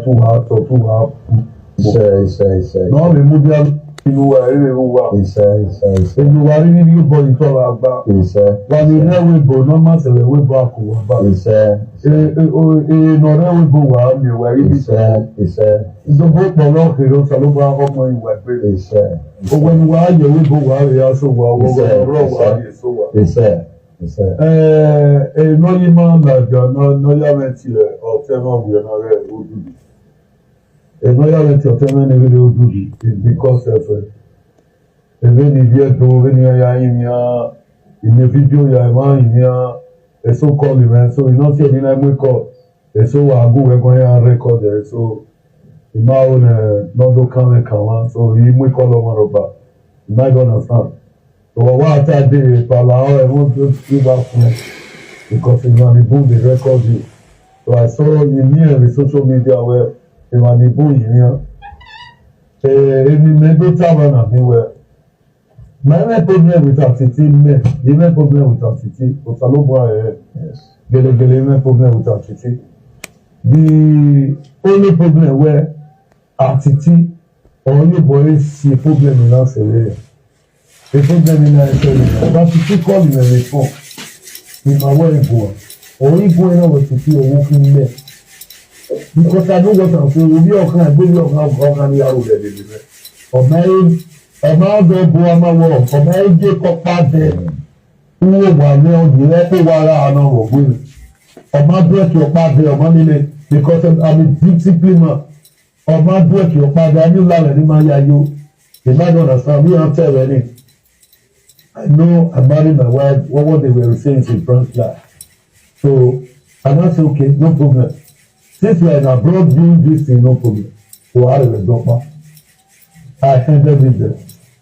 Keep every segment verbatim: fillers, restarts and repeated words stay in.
Tuwa to tuwa. Iṣẹ́ iṣẹ́ iṣẹ́. No me mudia inuwa ere uwa. Iṣẹ́ iṣẹ́ iṣẹ́. Inuwa ri ni yo bo ito la gba. Iṣẹ́. Wa ni na we bo no ma se we bo akuwa ba. Iṣẹ́ E e o e no re we bo wa mi wa ri ni. Iṣẹ́ iṣẹ́. Izobo polo kero sa lo ba ọmọ iwa pe. Iṣẹ́. Owe ni wa ye we bo wa re aso wa wo wo ro wa ye so wa. Iṣẹ́ iṣẹ́. Eh eh no yi ma la ja no no ya me ti le o te no we na re o du. E no ya me ti o te me ni re o du. It's because of eh, ebe ni bi e do ebe ni ya yi mi a. Ime video ya ma yi mi a. E so call me so you know say ni na me call. E so wa go we go ya record e so. Ima o ne no do kan me kan wa so yi me call o ma ro ba. You might understand. So what I did, Pala, I want to give up because you know the boom they record you. So I saw you near the social media where you are the boom you know. Eh, any member tavern and they were. My main problem with Atiti men, the main problem with Atiti, Otalobra, eh, Yes. Gele Gele, main problem with Atiti. The only problem where Atiti or you boys see problem in us area. The problem in us area. But Atiti call him a phone. If I want to go, or you go in our city or walking there. Because I know what I'm saying. We be all kind, we be all kind, all kind of yaro there, there, there. Or my, or my other boy, my work, or my get up back there. Who wa ne o di re ko wa ra na wo gbe. O ma do e ki o pa de o ma ni le because I'm a discipline man. O ma do e ki o pa de a ni la re ni ma ya yo. You might understand me and tell any. I know I married my wife. What what they were saying is a brand lie. So and I say okay, no problem. Since we are in abroad doing this thing, no problem. So I will drop her. I ended it there.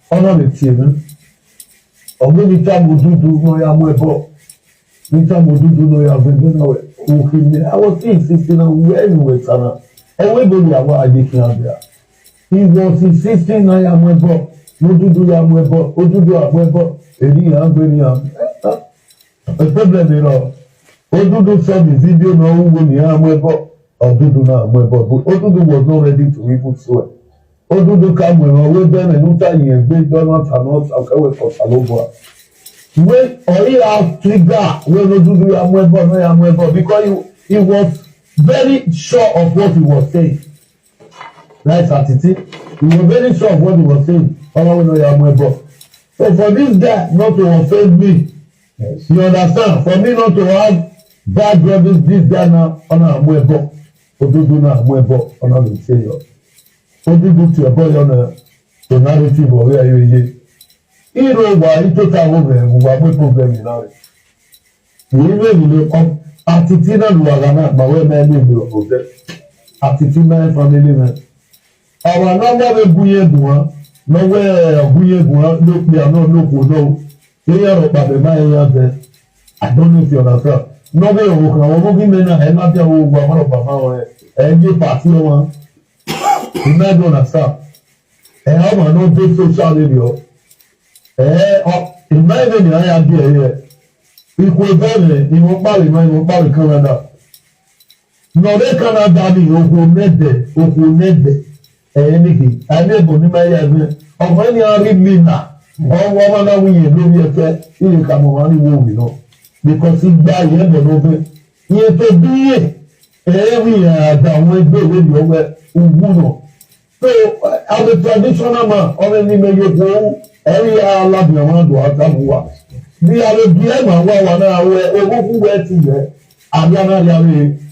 Honor the team. Eh? Ọ̀gbẹ́ni Táàmù dúdú ló yá mú ẹbọ. Ní Táàmù dúdú ló yá fún ẹgbẹ́ náà wẹ̀. Òfin mi, I was still insisting on where you were sana. Ẹ̀wọ́ ìbò ni àwọn àyè kí n bẹ̀rẹ̀. He was insisting náà yá mú ẹbọ. Mo dúdú yá mú ẹbọ. Ó dúdú àmú ẹbọ. Èyí yà ń gbé ní àmì. A problem you know. Ó dúdú sọ mi fídíò náà wúwo ní àmú ẹbọ. Ó dúdú náà mú ẹbọ. But ó dúdú was not ready to even swear. Odudu ka mwe ma we bene nuta yen gbe dona tano sa ka we ko salobo. When Ori have trigger when Odudu ya mwe bo no ya mwe bo because he, he was very sure of what he was saying. That's Atiti. He was very sure of what he was saying. Ola we no ya mwe bo. So for this guy not to offend me, Yes. you understand? For me not to have bad rubbish this guy now on a mwe bo. Odudu na mwe bo on a say yo. Odudu ti ebo yo na to narrative o ya yo ye. Iro wa ito ta wo be wa mwe problem na re. Ni me ni le ko Atiti na lu wa na ba we me ni lu o de. Atiti na family me. Our number we buye duwa. No we buye duwa no pe no no ko no. Eya ro pa be ma eya be. I don't know if you understand. No be o kan o mo ki me na e ma bi o wa ma ro pa ma o e. E je party o wa. You might don't understand. E o ma no dey social media. E o you might be na ya bi e. Ikwe bene, iwo pale ma iwo pale Canada. No dey Canada ni ogun nede, ogun nede. Eh, nigga, I never knew my head. Of any hurry me now. Or woman that we hear, no be a fair. You can money wo we know. Because he buy him but no be. He to be here. Eh, we are down with the way you were. Uguno. So, uh, I'm a traditional man. Of any me you go. Every hour love you want to have one. We are a D M and one hour. Ogun where to there. Ariana Yari.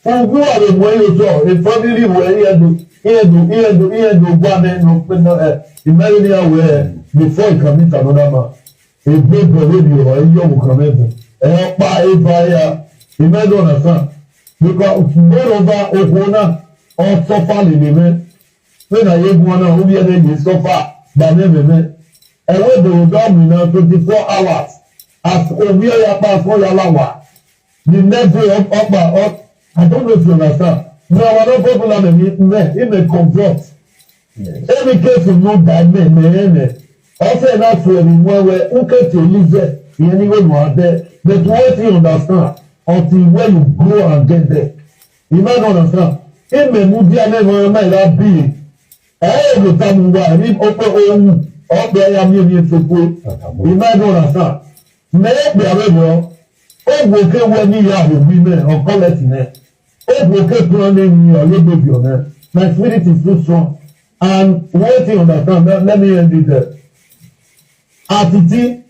Ugbu a bụ mgbe ịlụtọ efamili wee ihe dụ ihe dụ ihe dụ ihe dụ gwa na ịnụ mkpịnọ e imeri ya wee before you can meet another man. Ebe bere bi ọ ihe ọgwụ kan ebe ẹ pa eva ya imeri ọna san because mgbe ọba okwu na ọsọfa leleme pé na ye gun ọna obi ẹni yìí sọfa gbàmí ẹmẹmẹ ẹwọ ìbẹ̀rù dọ́ọ̀mù iná twenty four hours as obi ọya pa fún ọya láwàá. The next day up up and up. I don't know if you understand. Na wa no popular me me me me convert. Any case you no die me me me me. Ose na to ni mo we u ke ti live. Yen ni we mo ade. But what you understand until when you grow and get there. You might not understand. Eme mu dia ne ma ma la bi. Eh, go tamu wa ni ope owu. Ope ya mi mi to ko. You might not understand. Me be aware. O go ke we ni ya ho bi me o collect ne. O go ke plan ni ni o le be bi o ne. My spirit is too strong. And what you understand, let, let me end it there. Atiti,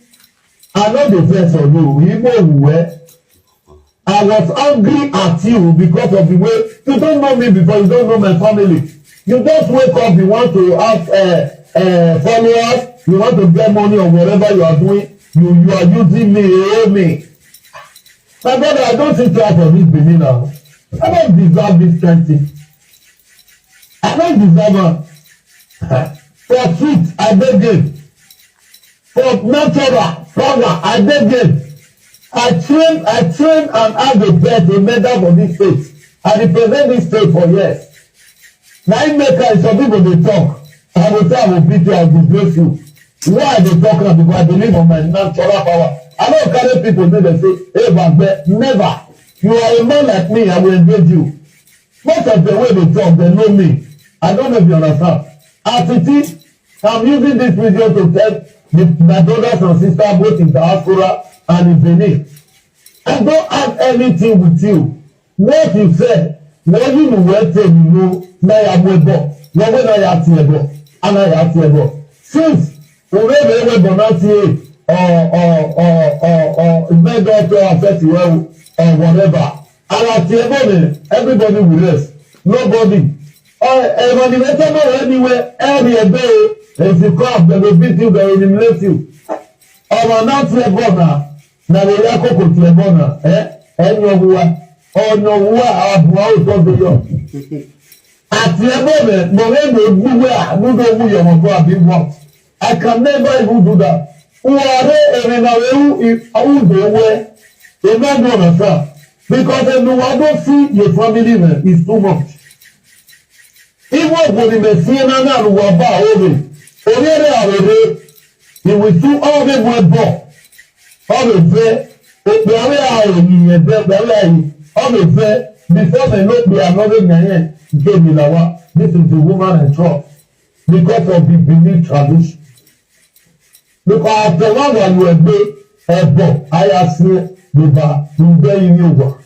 I no dey vex on you. Igbo we. I was angry at you because of the way you don't know me before, you don't know my family. You just wake up, you want to have uh, uh, followers, you want to get money or whatever you are doing. You you are using me, you owe me. My brother, I don't sit here for this Benin now. I don't deserve this kind thing. I don't deserve am. For sweet, I dey game. For natural power, I dey game. I train, I train and have a bet a medal for this state. I represent this state for years. Na im make I some people dey talk. I go say I go beat you, I go disgrace you. Why I dey talk am? Because I believe on my natural power. I no carry people make dem say, "Hey, Bagbe," never. You are a man like me, I will engage you. Most of the way they talk, they know me. I don't know if you understand. As it is, I'm using this video to tell the, my brothers and sisters both in diaspora and in Benin. I don't have anything with you. What you said, what you know, what you know, na ya mwebo, na we na ya tiebo, ana ya tiebo. Since we we we bona tie, or or or or or mega to affect you or whatever. Ara tiebo ni, everybody will rest. Nobody. Uh, anywhere, every day, if you come, they will beat you, they will humiliate you. Ọmọ náà tiẹ̀ bọ̀ náà, na lè yá kókò tiẹ̀ bọ̀ náà, ẹ́ ẹ́ ní ọ̀húnwá, ọ̀nà ọ̀húnwá àbùn àwòtọ́ ti yọ. Àti ẹgbẹ́ mi, mo lè lò ó gbúgbẹ́ àdúgbò owó yọ̀mọ̀ bọ́ àbí wọ́n. I can never even do that. Wàrẹ́ èrè náà wẹ́rú àwùjọ wẹ́, èmi ẹ̀ dùn ọ̀nà sáà, because ẹnu wa ló sí your family rẹ̀ is too much. Even when the Messiah na na wa ba ove, ove re awere, he will do all the work bo. Ove fe, ope ave a eni ye be be ave ayi. Ove fe, before me no be another nyan ye, give me lawa. This is the woman I trust because of the belief tradition. Because after one while you were there, ebo, I ask you, you ba, you be in your work.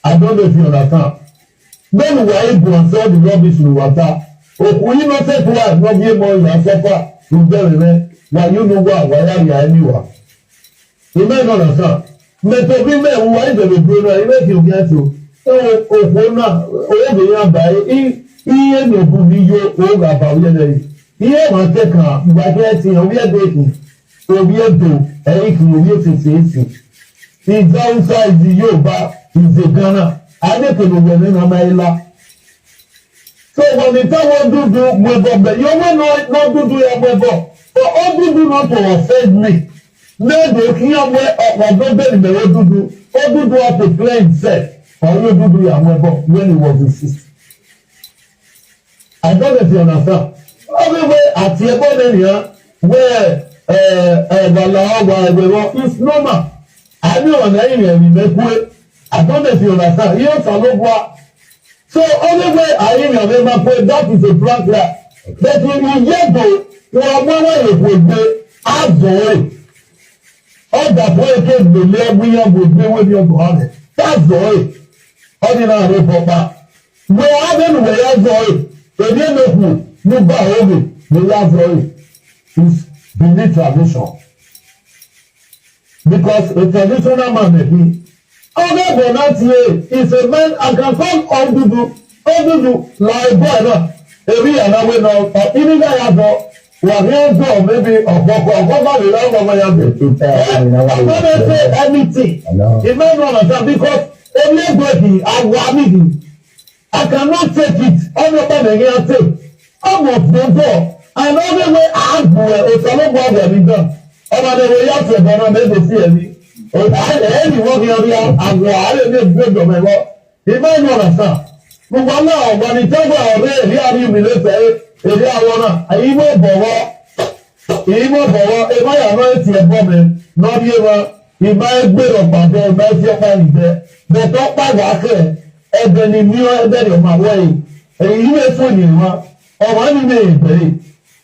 I don't know if you understand. Then why go and sell the rubbish in water? Oku innocent wife no be more than suffer to get revenge. Why you know why? Why are you anywhere? You may not understand. But to be men, why they will grow now? You make you get to. Oh, oh, oh, now, oh, the young guy, he, he, no, who be your, oh, about the other. Ihe ma nke ka mgbe aka eti ya obi ebe ehi obi edo ehi obi esisi esi iza usa izi yoruba izi ghana adekele wele na maila. So when the time wan do do mwebo be your way no no do do ya mwebo but all do do not to offend me. N'ebe oke ihe mgbe ọkpọdọ beri mere odudu odudu ọ to play himself or ihe odudu ya nwebo when he was in sixty. I don't know if you understand. Everywhere at your body here, where uh, uh, wala wa wero is normal. I know na ihe ni mekwe. I don't know if you understand. Ihe ọsa ló gwa. So everywhere I hear your name kwe that is a blank lie. But when you hear go, you are more like we go. Azoi. Ọ dàpọ̀ èké ìgbèlè ẹgbẹ́ yẹn wò gbé wé ní ọgbọ̀n rẹ̀. That's the way. Ordinary pọ̀pá. Where I don't where I go. Èdè lókù nígbà òwe where I go. Is belief tradition. Because a traditional man may be. Ọ̀gá Bọ̀nátìyé is a man I can call Odudu. Odudu like boy náà. Èmi yàrá wé náà. Ìdí náà yàtọ̀. Wà ní ọjọ́ maybe ọ̀pọ̀pọ̀ ọ̀pọ̀pọ̀ lè lọ́wọ́ ọmọ ya bẹ̀. Ọ̀pọ̀ bẹ́ẹ̀ say anything. Ìmọ̀ ẹ̀rọ ọ̀nà sáà because èmi ẹ̀gbọ́n kì í àwọ̀ àmì kì í. I cannot take it. Ọmọ ọba mi ní ate. Ọmọ òfófó. Àná ọdún wé àgbò ẹ̀ òtọ́lọ́gbọ̀ ọ̀gbẹ̀ mi gan. Ọmọ mi wò yá fẹ̀ bọ́nà mẹ́gbẹ̀ sí ẹ̀mí. Ẹ̀yìn wọ́n fi ọdún àwọ̀ àárẹ̀ ní ìgbé ìjọba ẹ̀wọ́. Ìmọ̀ ẹ̀rọ ọ̀nà sáà. Gbogbo àwọn ọ̀gbọ̀n ní tẹ́gbà ọ̀rẹ́ èrí àrí mi lẹ́sẹ̀ èrí àwọn náà. Èyí mọ̀ bọ̀wọ́. Èyí mọ̀ bọ̀wọ́. Ẹ má yà náà ètì ẹ̀bọ̀ mi. Náà bí ẹ máa. Ìmọ̀ ẹgbẹ́ ọ̀pàdé ìmọ̀ ẹ̀fí ọ̀pá ìjẹ́. Bẹ̀tọ̀ pàgà kẹ̀. Ebe ni mi o, ebe ni o ma wo yi. Eyi ni fo ni wa. O wa ni me bere.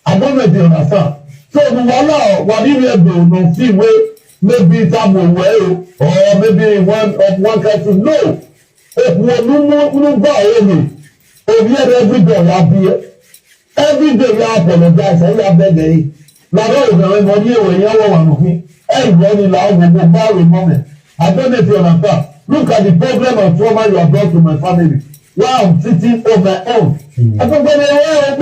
I don't know if you understand. So the wahala wa ni we go no fit wey maybe some will well or maybe one of one kind thing. No. Okuo numu nuba omi. Obi every day ya bi. Every day you apologize and you beg. Hey, na no you know money wey you want to pay. Hey, money la go go buy with money. I don't know if you understand. Look at the problem of trauma you have brought to my family. Why I'm sitting on my own. I don't know where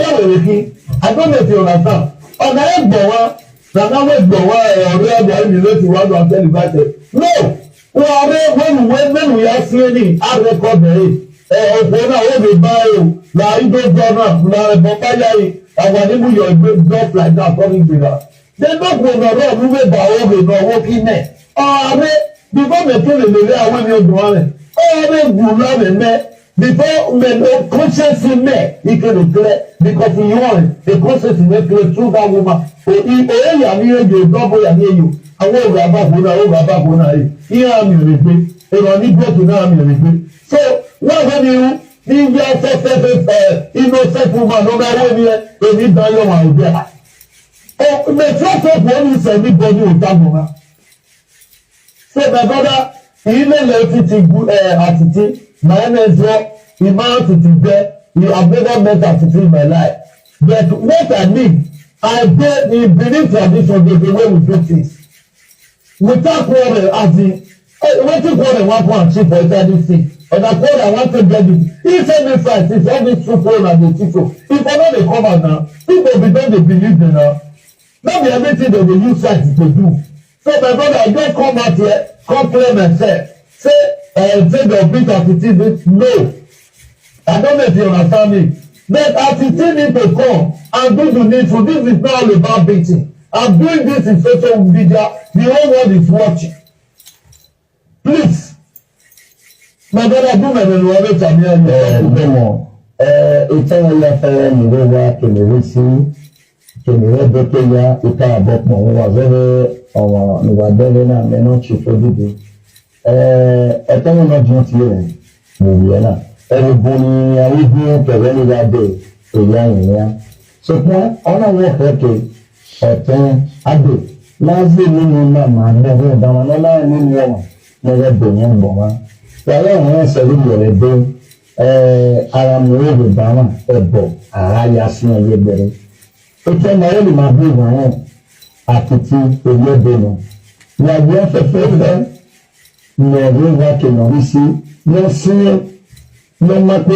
I don't know if you understand. On the end, the one, the one with the one, or the other, you let you want to tell you about it. No, who are they when when when we are seeing it? I record it. Eh, ọ̀pọ̀ náà ó lè bá o, na ido gbọ́ náà, na ẹ̀bọ̀n báyà yìí, àwọn àdébù yọ ìgbé just like that, coming to that. They don't go no road, we wait by all the no walking there. Ọ̀rẹ́, before me tell the lady, I want you to run it. Ọ̀rẹ́, good love and me. Before me no conscience in me, he can declare because he want the conscience in me clear through that woman. O i o ya mi eyo, double ya mi eyo. Àwọn ọ̀rọ̀ àbáfo náà, ọ̀rọ̀ àbáfo náà yìí. Ìyá mi ò lè gbé. Èrò ní bọ́ọ̀tù náà mi ò lè gbé. So, wọ́n fẹ́ mi rú. Níbi afẹ́fẹ́ fẹ́ innocent woman ló máa wé mi ẹ, èmi dán yóò wà òde à. Mẹ̀tírọ́fẹ̀tì ó ní sẹ́ni bọ́ ní òdàgbọ̀n wa. So my brother, ilé ilẹ̀ títí gu ẹ̀ àtìtì, my name is Raw, ìmọ̀ àtìtì jẹ́, you have never met àtìtì in my life. But what I mean, I dey in Benin tradition, the way we do things. Without quarrel, as in, eh, wetin quarrel wan come achieve for inside this thing? Una quarrel, I wan take get this. He say me fight, since all this two quarrel na dey teach o. If I no dey come out now, people be don dey believe me now. No be everything dem dey use fight to do. So my brother, I just come out here, come clear myself. Say, eh, say dem beat Atiti, no. I don't know if you understand me. But Atiti need to come and do the needful. This is not all about beating. I'm doing this in social media. The whole world is watching. Please, my brother, do my little work, tell me how you Eh, come. Demo, eh, ita wala fere ni wewa kemewesi, kemewe bekeya, ita abokmo, wa zere, awa, ni wa dele na, me no chifo didi. Eh, ita wala jonti ye, ni ye na. Eh, boni, awi bi, kebe ni wa de, eya, eya. So, kwa, ona wo keke, Ọtẹn, ade, lazi nínú mama, nẹgẹ dama, nọla nínú ọmọ, nẹgẹ bẹnyẹ gbọmọ. Yàrá ọmọ ẹsẹ ló yẹrẹ dé, ẹ, ara mi ò lè bá wọn, ẹ bọ, ara ya sí ẹ yé bẹrẹ. Ètò ọmọ yẹn lè máa bí ìwà yẹn, àkìtì, èyí ẹ bẹ nù. Yàgbé fẹfẹ fẹ, nẹ̀rẹ́ wa kẹ̀yàn rí sí, lọ sí ló máa pé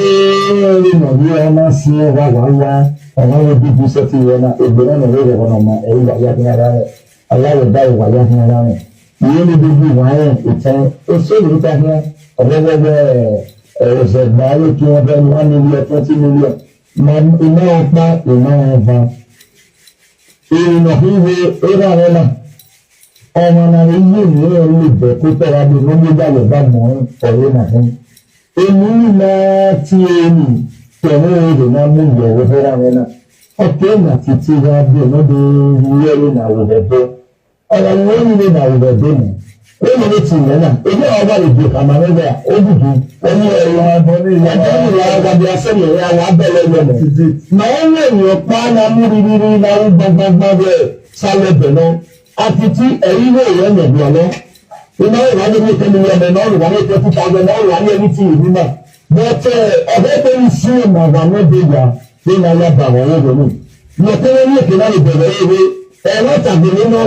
ìmọ̀ bí wọ́n máa sin wá wá wá ọ̀rọ̀ wo bí bí sẹ́tì yẹn náà ègbè náà lọ́wọ́ ìwọ̀n ọ̀nà ọmọ ẹ̀yìn wà yá ní ara rẹ̀ aláwọ̀ dá ìwà yá ní ara rẹ̀ ìyẹn ní gbogbo ìwà yẹn ìtàn èso ìlú ta fún ọ̀rọ̀ wọ́wọ́ ẹ̀rọ̀sẹ̀ gbà á ló kí wọ́n fẹ́ one million twenty million máa iná ọpá iná ọba ìrìnà fífi eré àwọn náà ọmọ náà yìí ní ẹ̀ lè bẹ̀ kó tọ́ra bí wọ́n gbé dàgbẹ́ bá mọ̀ ọ́n ọ̀rẹ́ náà fún Emi na ti eni tẹ̀wé rẹ̀ na mu yẹ̀wò fẹ́ra rẹ̀ na. Ọ̀kẹ́ na titi ra bẹ̀ na de yẹ̀rẹ̀ na wò bẹ̀ bẹ̀. Ọ̀rọ̀ wo ni lè na wò bẹ̀ bẹ̀ mu? Ó mọ̀ ní ti yẹn na. Ebi àwọn bá lè di kàmá rẹ̀ bẹ̀ ó dùdú. Ẹni ẹ̀rọ abọ́ ní ìyá Ẹ̀jẹ̀ mi wà wà bí asẹ́mi ẹ̀rẹ́ àwọn abẹ́lẹ̀ yẹn mọ̀. Na ó wẹ̀ ní ọ̀pá na mú rírírí na ó gbọ́ngbọ́ngbọ́n rẹ̀ sálẹ̀ bẹ̀ náà. Àti tí ẹ̀rí yóò rẹ̀ mọ̀ bí ọ̀nà. Iná ìwà ní twenty million, iná ìwà ní twenty thousand, iná ìwà ní anything you remember. But ọ̀rẹ́ tó ń sún ìmọ̀ àwọn ọmọdé yà ní ìlà yà bà wọ́n wọ́n wọ́n. Lọ́tẹ́rẹ́ ní èkó náà ìbẹ̀rẹ̀ ewé ẹ̀rọ tàbí nínú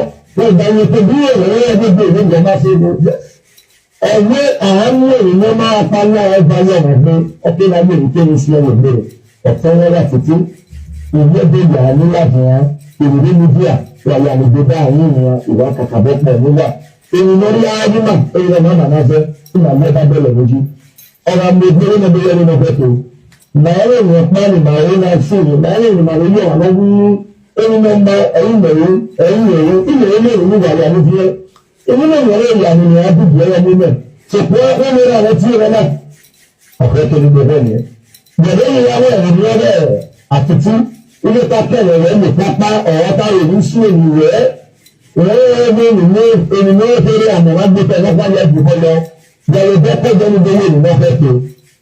ìgbà yẹn tó bí ìrọ̀lẹ́ ẹgbẹ́ ìlú ìjọba ṣe é. Ẹ̀wé àánú èyí ló máa pa ní àwọn ọba yọ̀ wọ́n pé ọ̀pẹ́ náà yóò tó ní sí ẹ̀wọ̀n bẹ̀rẹ̀. Ọ̀tọ́ wọn wà títí. Ìwé bẹ̀rẹ̀ àánú láti hàn. Ìrírí mídíà wà yà lè gbé bá àwọn ènìyàn ìwà kàkàbọ̀ pọ̀ níwà. Èyí lórí ájúmọ̀, èyí lọ́mọ màmá fẹ́, tí màá lọ́ bá bẹ̀rẹ̀ lójú. Ọ̀rọ̀ àmì ìgbéró náà bẹ̀rẹ̀ nínú ọ̀fẹ́ tó. Màá rìn ní ọ̀pá ni màá rí náà sí ìlú, màá rìn ní màá rí yọ̀ wá lọ́wọ́. Èyí ló ń bá ẹ̀yìn mẹ̀rú, ẹ̀yìn mẹ̀rú, ìmẹ̀rú mẹ̀rú ní wàhálà ló fi ẹ́. Èyí ló ń wọlé ìyá mi ní àdúgbò ẹ̀rọ mi mẹ́. Ṣùgbọ́n ó lè ra àwọn tí ó rẹ náà. Ọ̀fẹ́ tó ní gbogbo ẹ̀ nìyẹn. Bẹ̀rẹ̀ yìí wá wẹ̀ ní ọ̀rẹ́ àtútù, ilé tá kẹ̀lẹ̀ rẹ̀ lè pápá, ọ̀rọ̀ táwọn èyí sí èyí rẹ̀. Wọ́n rẹ̀ ní ènìyàn, ènìyàn ó kéré àmọ́ wá gbé pẹ̀lú ọ̀pá yẹn jù bọ́ lọ. Bẹ̀rẹ̀ bẹ́ẹ̀ kó jẹ́ ní gbogbo ènìyàn fẹ́ tó.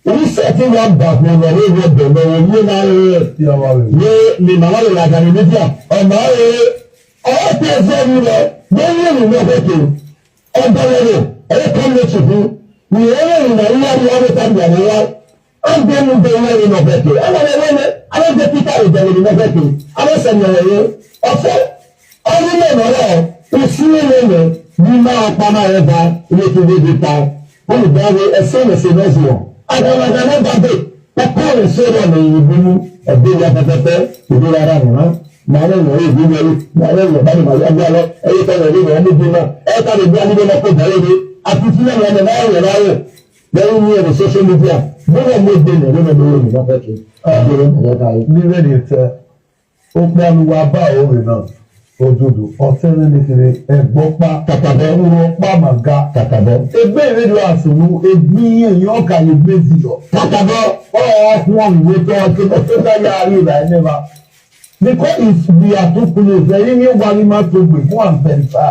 Who set him up back when the road was done? When you now, yeah, yeah, yeah. Ni mama le la gani media. Ọmọ rẹ̀, ọwọ́ tẹ fẹ́ mi lọ, ló ń rìn lọ fẹ́ tó. Ọ̀dọ̀ lẹ́nu, ọwọ́ kan lè ṣubú. Ni ẹ̀rọ ìrìnà yíyá ni wọ́n fẹ́ tàbí àwọn wá. An bɛ mun bɛ wani nɔfɛ kɛ. An bɛ wani, an bɛ kita de jagoni nɔfɛ kɛ. An bɛ sɛnɛ ye. Ɔfɛ, ɔni ne nɔ la, o si ne ne ne, ni ma pa ma ye ba, ne ti de de ta. Ko ni ba ye, ɛsɛ ne se ne zuwa. A ka ma ka ne ba de. O ko ne se ne ne yi bu, ɛ de ya pɛpɛpɛ, o de la ra na. Na ne ne yi bu ne, na ne ne ba ni ma ya ba lɛ, ɛ yi ta ne ne ne bu na, ɛ ta ne ba ni ne ko ba ye de. A ti ti ne ne ne na ye na ye. Bẹ́ẹ̀ ni ẹ̀rọ social media, bọ́lá mo gbé ní ẹ̀rọ mi lórí ìwà fẹ́ kí. Àbúrò mi lọ́ka yìí. Níbẹ̀ ni tẹ, ó pẹ́ àlùwà bá òwe náà, òdodo, ọ̀tẹ́ ní ní kiri, ẹ̀gbọ́n pa, kàkàbọ̀, ńlọ pa màá ga, kàkàbọ̀. Ẹgbẹ́ ìrẹ́lẹ̀ àsùnwó, ègbín èèyàn kà yé gbé jùlọ. Kàkàbọ̀. Ọ̀hún ìwé tó ọtí lọ tó bá yà á rí ìlà ẹ̀ mẹ́fà. Because it's, we are too close. Ẹ̀yin ní wà ní máa tó gbè fún àǹfẹ̀ǹfà.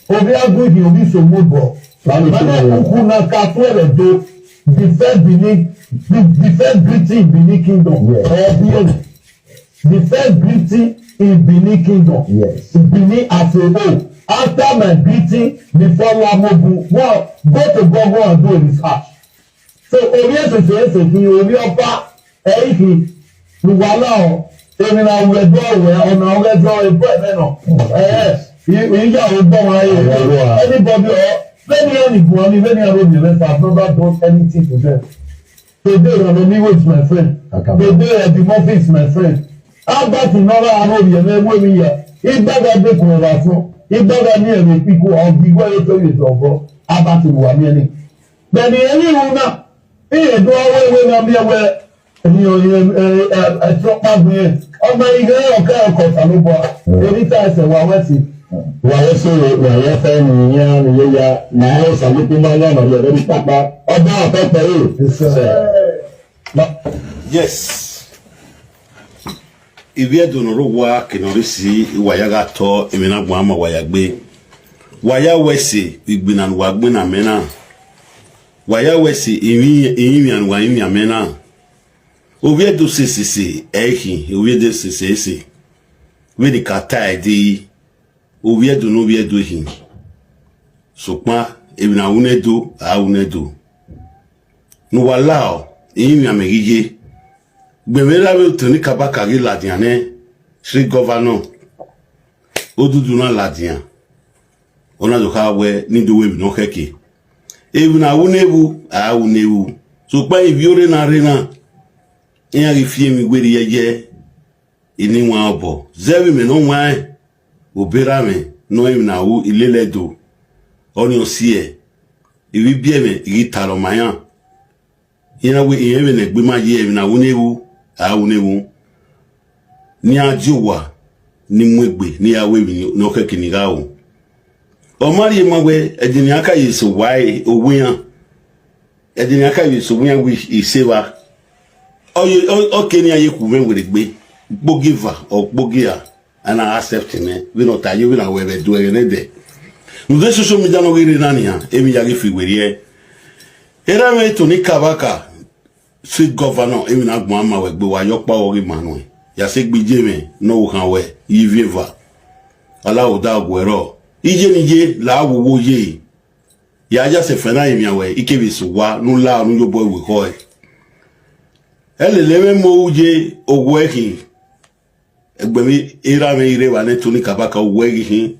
Obi Agudi, Obi Somobo. Mane kuku na kafu ẹ̀rẹ̀ do. The first Benin, the, the first greeting in Benin Kingdom. Yes. Or Benin. The first greeting in Benin Kingdom. Yes. Benin as a whole. After my greeting, before Lamogu, well, go to Google and do a research. So orí èsèsè èsè kí orí ọba ẹ̀yìn kì í wà láwọn èmi náà wẹ̀ dọ́ wẹ̀ ọ̀nà wẹ̀ dọ́ ẹ̀bọ́ ẹ̀mẹ́ nà. Ẹ̀yẹ ìyá ò gbọ́ wọn ayé anybody or lẹ́ni ẹni bùn ọ́ni lẹ́ni ẹ̀rọ mi rẹ̀ sà never done anything to them. Today Ranomi is my friend. Today Eddie Murphy is my friend. Albert Nora Arori ẹ̀mẹ́ wé mi yẹ. Ìgbàgbọ́ dẹ́kun ẹ̀rọ àfọ́. Ìgbàgbọ́ ní ẹ̀rọ ìpínkù ọ̀gbìn wẹ́rẹ́ tó yẹ tọ̀ ọ̀gọ́. Albert Nora mi ẹni. Bẹ̀ni ẹ̀yìn ìhun náà. Iye do awo ewe na mi ewe. Ni o ye e e e tro pa mi e. Ọmọ ihe ọkẹ ọkọ ta ló bọ. Èyí tá ẹsẹ̀ wà wẹ́sì. Wàyẹ sọ̀rọ̀ wàyẹ fẹ́ nìyẹn nìyẹn ya. Nàá yẹ sàlékún máa ń yànnà yẹ lórí pápá. Ọba àpẹẹpẹ yìí. Yes. Ivie do noro wa kenori si waya ga to emina gbama waya gbe. Waya wesi igbina wa gbina mena. Waya wesi iwi iwi an wa iwi amena. Ovie do sisi si ehi, ovie do sisi si. We di kata edi. Ovie do no ovie do hi. Sukpa emina une do a une do. No wa lao iwi amegige. Gbemera we toni kabaka gi ladiane. Sri governor. Odudu na ladian. Ona do ka we ni do we no keke. Ewu na wu newu, a wu newu. So pa ibi ore na re na. Eya gi fie mi gweri yeye. Ini wa obo. Zewi me no wa e. Obera me no ewu na wu ilele do. Oni osie. Ibi bie me igi taro mayan. Ina we iye we ne gbe ma ye na wu newu, a wu newu. Ni a di owa ni mu egbe ni a we mi ni o ke kini ga o. O ma ri ma we e di ni aka yi so wa e o we an. E di ni aka yi so we an wi ise wa. O ye o ke ni aye ku me we gbe. Gbogiva o gbogia. Ana accept me. We no ta you we na we be do e ne de. No de social media no we ri na ni ha. E mi ya gi fi we ri e. Era me to ni kabaka. Sweet governor, emi na gbon ama we gbe wa yo pa ori manu e. Ya se gbije me no wo kan we yi vieva. Ala o da ogwe ro. Ije ni je la wo wo ye. Ya ja se fena emi awe ike bi su wa nu la nu yo boy we ko e. Ele le me mo uje ogwe ki. Egbe mi era me ire wa ne tuni kabaka ogwe ki hin.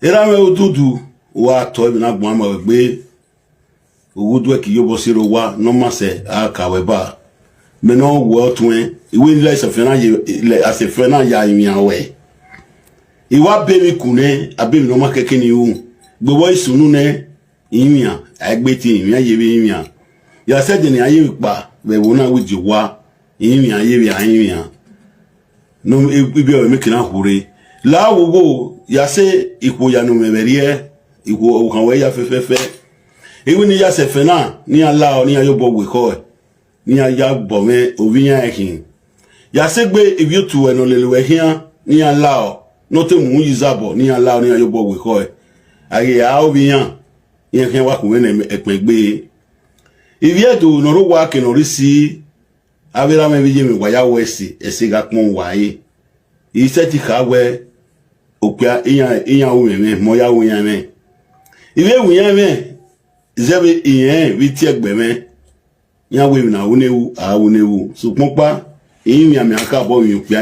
Era me odudu wa to emi na gbon ama we gbe. Owudu eki yobo siro wa no mase aka we ba. Me no wo tun e. Iwe ni le se fena ye le ase fena ya imi awe. Iwa be mi kune abe mi no ma keke ni u. Gbe wo isunu ne imi a. Egbe ti imi a ye bi imi a. Ya se de ni aye mi pa. Be wo na wi ji wa. Imi a ye bi a imi a. No ibi o mi kina hure. La wo wo ya se ipo ya no me be rie. Ipo o kan we ya fe fe fe. Iwe ni ya se fena ni ala o ni ayo bo we ko. Ni aya gbome ovi yan ehin. Ya se gbe ibi otu we no lele we hian ni ala o. No te mu yi zabo ni ala o ni ayo bo we ko e. Age ya ovi yan. Yen hian wa ku we ne ekpe gbe. Iviedo nọ rre owa ke nọ rre isi, avbe erha mwẹ vbe iye mwẹ wa ya wẹ ẹse, ẹse gha kpọn uwa ẹre. I sẹtin kha wẹ okpia iyan, iyan ru mwẹ mwẹ, mẹ ọ ya ru iran mwẹ. I vbe ru iran mwẹ, zẹ vbe irẹn vbe tie ẹgbẹ mwẹ. Iran wẹ emwi ne a ru ne ru, a ru ne ru. Sokpan ọkpa, I rinmwian mẹ a kakabọ rinmwian okpia.